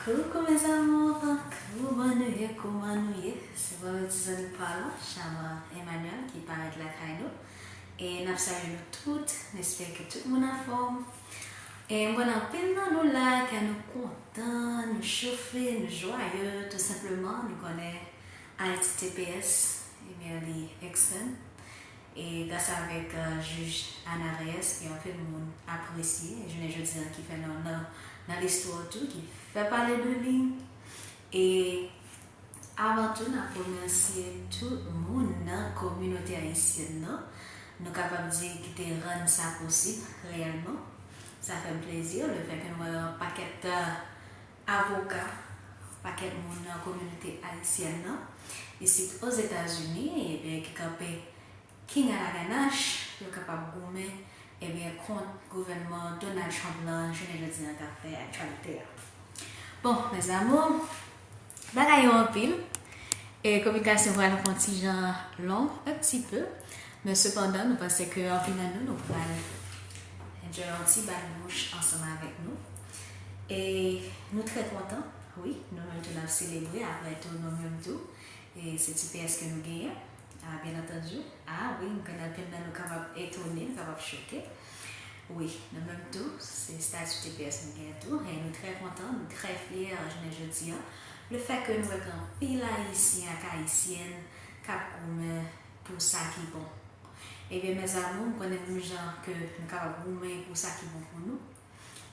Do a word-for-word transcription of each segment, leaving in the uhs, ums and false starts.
Coucou mes amours, kouman nou ye, kouman nou ye? Se vre ti zanmi pa la, Chama Emmanuel ki parèt lakay nou. E n ap salye nou tout, n espere ke tout moun anfòm. E m konnen anpil nan nou la, ke nou kontan, nou chofe, nou jwaye, tou senpleman, nou konnen Ayiti T P S, ebyen li extend. E gras avèk uh, jij Ana Reyes, ke anpil moun apresye, jounen jodi an ki fè nan, nan, nan listwa tou, ki fè pale de li. E avan tou, n ap remèsye tout moun nan kominote ayisyèn nan. Nou kapab di ki te rann sa posib reyèlman. Sa fè m plezi, le fè ke nou wè yon pakèt uh, avoka, pakèt moun nan kominote ayisyèn nan, isit Ozetazini, ebyen ki kanpe King a la ganache, pou yo kapab goumen, ebyen, kont gouvènman Donald Trump lan, jounen jodi an, k ap fè aktyalite a. Bon, mes amours, bagay yo anpil, e kominikasyon pral fè yon ti jan long, un petit peu, men sepandan, nou panse ke anpil nan nou, nou pral enjoy yon ti bat bouch ansanm avèk nou. E nou trè kontan, wi, nou menm tou n ap selebre, apre tou, nou menm tou, e se T P S ke nou genyen. Ah, byen antandi. Ah wi, m konnen anpil nan nou kapab etone, nou kapab choke. Wi, nou menm tou, se stati T P S nou genyen tou. E nou trè kontan, nou trè fyè, jounen jodi an. Le fè ke nou wè gen anpil Ayisyen ak Ayisyèn k ap goumen pou sa ki bon. Ebyen, mes amours, m konnen menm jan ke nou kapab goumen pou sa ki bon pou nou.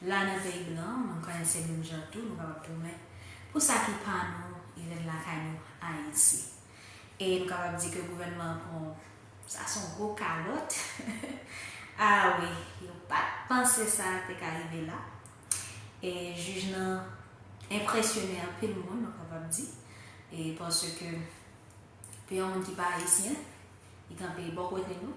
La nan peyi blan, mwen konnen se menm jan tou, nou kapab goumen pou sa ki pa nou, even lakay nou, Ayiti. E nou kapab di ke gouvènman an pran, sa se yon gwo kalòt. Ah wi, yo pa t panse sa te ka rive la. E jij nan enpresyone anpil moun, nou kapab di. E paske pou yon moun ki pa ayisyen, li kanpe bò kote nou.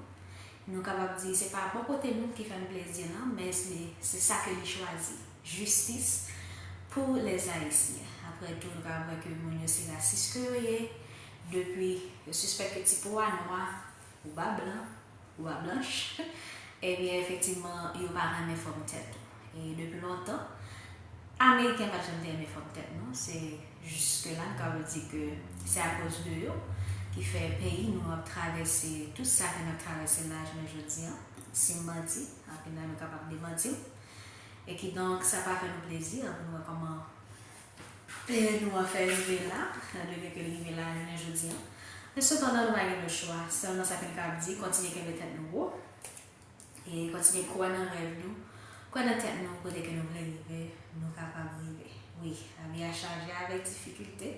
Nou kapab di se pa bò kote nou ki fè n plezi lan, men se, se sa ke li chwazi. Jistis pou lèzayisyen. Apre tou, nou kapab wè ke moun yo se rasis ke yo ye. Depi yo sispèk ke ti po a nwa, ou pa blan, ou pa blanch, ebyen, efektivman, yo pa renmen fòm tèt ou. E depi lontan, Ameriken pa t janm te renmen fòm tèt nou. Se jiske la, nou kapab di ke se akoz de yo ki fè peyi nou ap travèse tout sa ke n ap travèse la jounen jodi an. Si m manti, anpil nan nou kapab demanti m. E kidonk, sa pa fè nou plezi pou nou wè kòman peyi nou an fè rive la, nan degrè ke l rive la jounen jodi an. Men sepandan, nou pa gen lechwa. Sèlman sa ke nou kapab di, kontinye kenbe tèt nou wo. E kontinye kwè nan rèv nou, kwè nan tèt nou, kote ke nou vle rive, nou kapab rive. Wi, lavi a chaje avèk difikilte,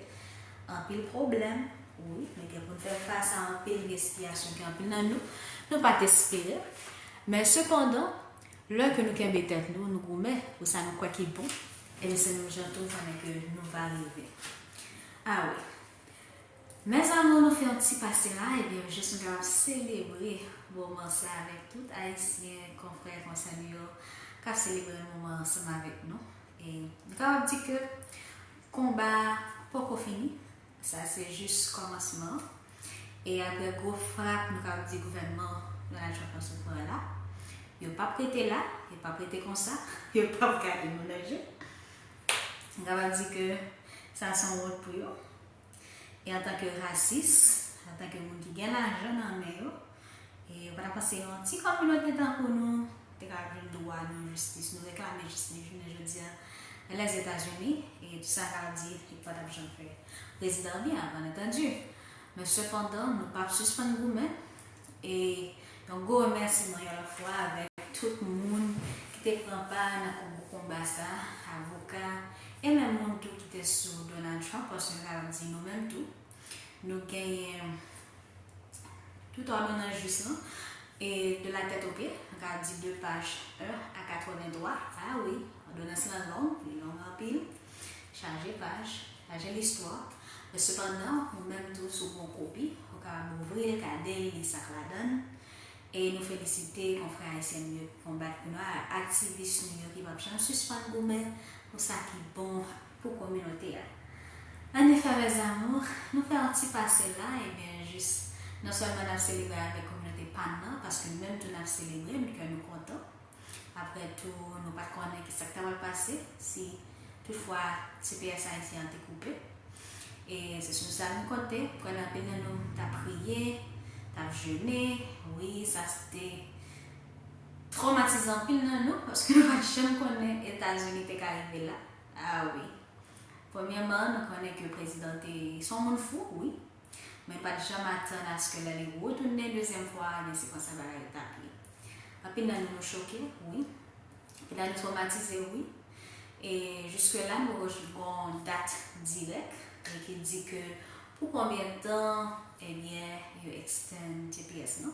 anpil pwoblèm. Wi, nou gen pou n fè fas a anpil gaspiyasyon ke anpil nan nou, nou pa t espere. Men sepandan, lè ke nou kenbe tèt nou, nou goumen pou sa nou kwè ki bon, ebyen se menm jan tou konnen ke nou va rive. Ah wi. Mes amours, nou fè yon ti pase la, ebyen, jis nou kapab selebre moman sa avèk tout Ayisyen, konfrè, konsè nou yo, k ap selebre moman ansanm avèk nou. E nou kapab di ke konba a poko fini, sa se jis kòmansman. E apre gwo frap, nou kapab di gouvènman Donald Trump lan sot pran la, yo p ap rete la, yo p ap rete konsa, yo p ap gade nou nan je. Nou kapab di ke sa se yon wont pou yo. E antanke rasis, antanke moun ki gen lajan nan men yo, e yo pa ta panse yon ti kominote tankou nou te ka jwenn dwa nou, jistis nou, reklame jistis jounen jodi a nan Lèzetazini, e tou sa ka di, li pa t ap janm fè prezidan byen, byen antandi. Men sepandan, nou p ap sispann goumen, e yon gwo remèsiman yon lòt fwa avèk tout moun ki te pran pa nan gwo konba sa, avoka, e menm moun tou ki te sou Donald Trump, paske nou kapab di nou menm tou, nou genyen tout òdonans jis lan, e de la tèt o pye, nou kapab di de paj en a katreventwa. Ah wi, òdonans lan long, li long anpil, chaje paj, chaje listwa. Men sepandan, ou menm tou, si w gen yon kopi, ou kapab ouvri l, gade l, li sa k ladan l. E nou felisite konfrè ayisyen nou yo ki konbat pou nou a, aktivis nou yo ki p ap janm sispann goumen pou sa ki bon pou kominote a. Annefè, mes amours, nou fè yon ti pase la, ebyen, jis non sèlman n ap selebre avèk kominote pa n nan, paske nou menm tou n ap selebre, nou kè nou kontan. Apre tou, nou pa t konnen ki sa k ta pral pase, si Toutfwa, T P S ayisyen an te koupe. E se sou sa nou konte. Konnen anpil nan nou t ap priye, t ap jene. Wi, sa se te twòmatizan anpil nan nou, paske nou pa t janm konnen Etazini te ka rive la. A wi. Premyèman, nou konnen ke prezidan te se yon moun fou, wi. Men nou pa t janm atann aske lè li retounen dezyèm fwa a, ebyen se konsa bagay yo t ap ye. Anpil nan nou, nou choke, wi. Anpil nan nou twòmatize, wi. E jiske la, nou poko jwenn yon dat dirèk e ki di ke pou konbyen tan, ebyen, yo extend T P S lan.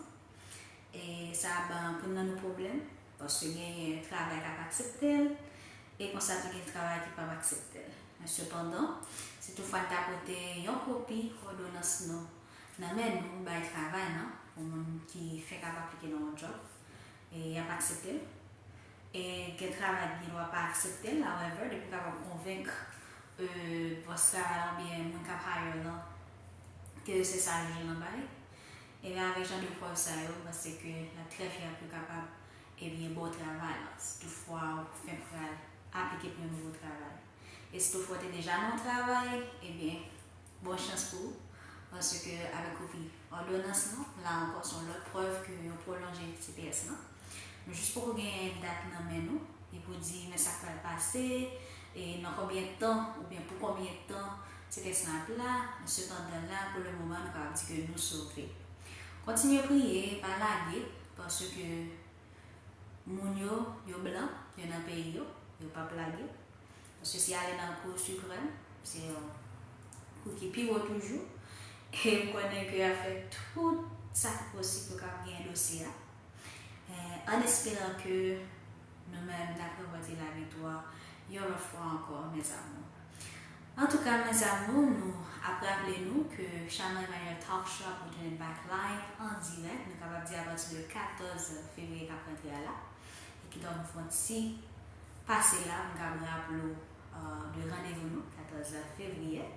E sa ban anpil nan nou pwoblèm, paske genyen travay k ap aksepte l, e konsa tou gen travay ki p ap aksepte l. Men sepandan, si toutfwa n ta pote yon kopi òdonans nou nan men nou bay travay lan, pou moun ki fèk ap aplike nan yon djòb, e y ap aksepte l. E gen travay ki gen dwa pa aksepte l, however, depi w kapab konvenk, e, bòs travay lan oubyen moun k ap hire w lan ke se sa jij lan bay, ebyen, avèk jan de prèv sa yo, m panse ke n ap trè fyè pou kapab, ebyen, ba w travay lan, si toutfwa ou fenk pral aplike pou yon nouvo travay. E si toutfwa w te deja nan yon travay, ebyen, bon chans pou ou, paske avèk kopi òdonans lan, la ankò, se yon lòt prèv ke yo pwolonje T P S lan. Nou jis poko gen dat nan men nou, e pou di, men sa k pral pase, e nan konbyen tan, oubyen pou konbyen tan, T P S lan ap la, men sepandan la, pou le moman, nou kapab di ke nou sove. Kontinye priye, pa lage, paske moun yo, yo blan, yo nan peyi yo, yo p ap lage. Paske si ale nan Kou Siprèm, se yon kou ki pi wo toujou. E m konnen ke y ap fè tout sa ki posib pou kapab genyen dosye a. Eh, an esperan ke nou menm n ap ranpòte laviktwa yon lòt fwa ankò, mes amours. Antouka, mes amours, nou ap raple nou ke Shamar Emmanuel Talk Show ap retounen back live an dirèk, nou kapab di apati de katòz fevriye k ap rantre a la. E kidonk, nou fè yon ti pase la, nou kapab raple w, euh, de randevou nou, katòz fevriye.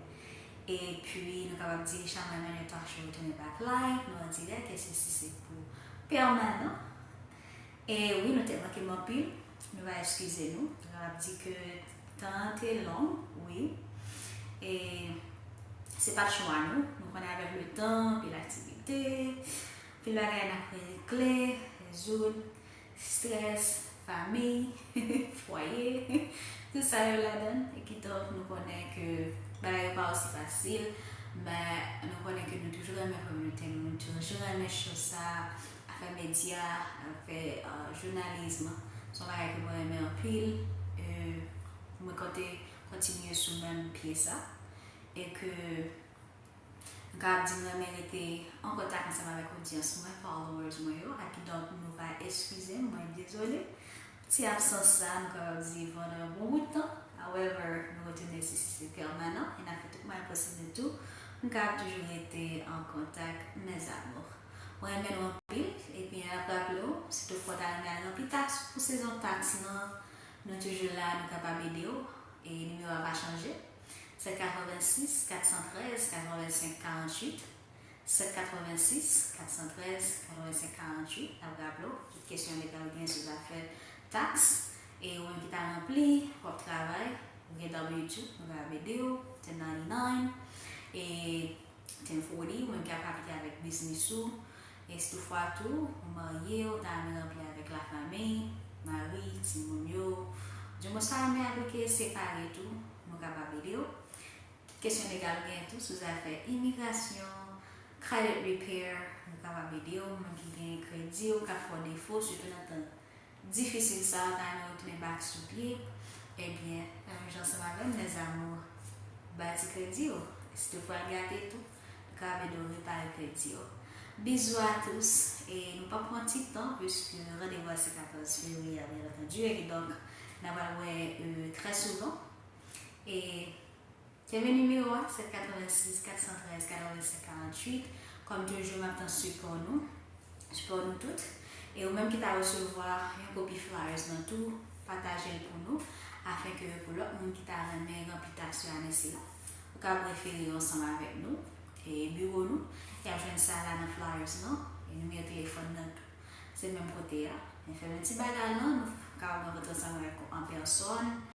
Epi, nou kapab di Shamar Emmanuel Talk Show retounen back live, nou an dirèk, e sesi se pou pèmanan. E wi, nou te manke m anpil. Nou va eskize nou. Nou ap di ke tan an te long, wi. E se pa t chwa nou. Nou konnen avèk letan, anpil aktivite, anpil bagay n ap regle, rezoud, strès, fanmi, fwaye, tout sa yo ladan. E kidonk, nou konnen ke bagay yo pa osi fasil, men nou konnen ke nou toujou renmen kominote nou, nou toujou renmen cho sa, afè medya, afè, euh, jounalis, se yon bagay ke mwen renmen anpil. E mwen konte kontinye sou menm pye sa. E ke m kapab di m renmen rete an kontak ansanm avèk odyans mwen, followers mwen yo, a kidonk nou va eskize m, mwen dezole. Ti absans sa, nou kapab di pandan yon bon bout tan. However, nou retounen isit, se pèmanan, e n ap fè tout mwayen posib nou tou, nou kapab toujou rete an kontak, mes amours. Mwen renmen nou anpil, epi n ap raple w, si toutfwa w ta renmen al ranpli taks pou sezon taks lan, nou toujou la, nou kapab ede w, e nimewo a pa chanje. Sèt katrevennsis, katsantrèz, katrevensenk, karanntuit. Sèt katrevennsis, katsantrèz, katrevensenk, karanntuit. N ap raple w, tout kesyon legal ou gen sou zafè taks, e ou menm ki ta ranpli, w ap travay, ou gen W two, nou kapab ede w, ten ninety-nine, e ten forty, ou menm ki ap aplike avèk biznis ou, e si toutfwa tou, ou marye, ou ta renmen ranpli avèk lafanmi, mari, timoun yo, di mwen sa renmen aplike separe tou, nou kapab ede w. Kesyon legal ou gen tou sou zafè imigrasyon, credit repair, nou kapab ede w, moun ki gen kredi ou k ap fè w defo, sitou nan tan difisil sa, ou ta renmen retounen back sou pye, ebyen, menm jan ansanm avè m, mes amours, bati kredi w. Si toutfwa l gate tou, nou kapab ede w repare kredi w. Bizou a tous, e nou p ap pran ti tan, puiske randevou a se katòz fevriye a, byen antandi, e kidonk, n ap pral wè, euh, trè souvan. E kenbe nimewo a, sèt katrevennsis, katsantrèz, katrevensenk, karanntuit. Kòm toujou, m ap tann sipò nou, sipò nou tout. E ou menm ki ta resevwa yon kopi flyers lan tou, pataje l pou nou, afenke pou lòt moun ki ta renmen ranpli taks yo ane sila, ou kapab refere yo ansanm avèk nou, e biwo nou, y ap jwenn sa la nan flyers lan, e nimewo telefòn nan tou. Se menm kote a. Men fè yon ti bagay lan, nou kapab rankontre ansanm avèk ou an pèsòn,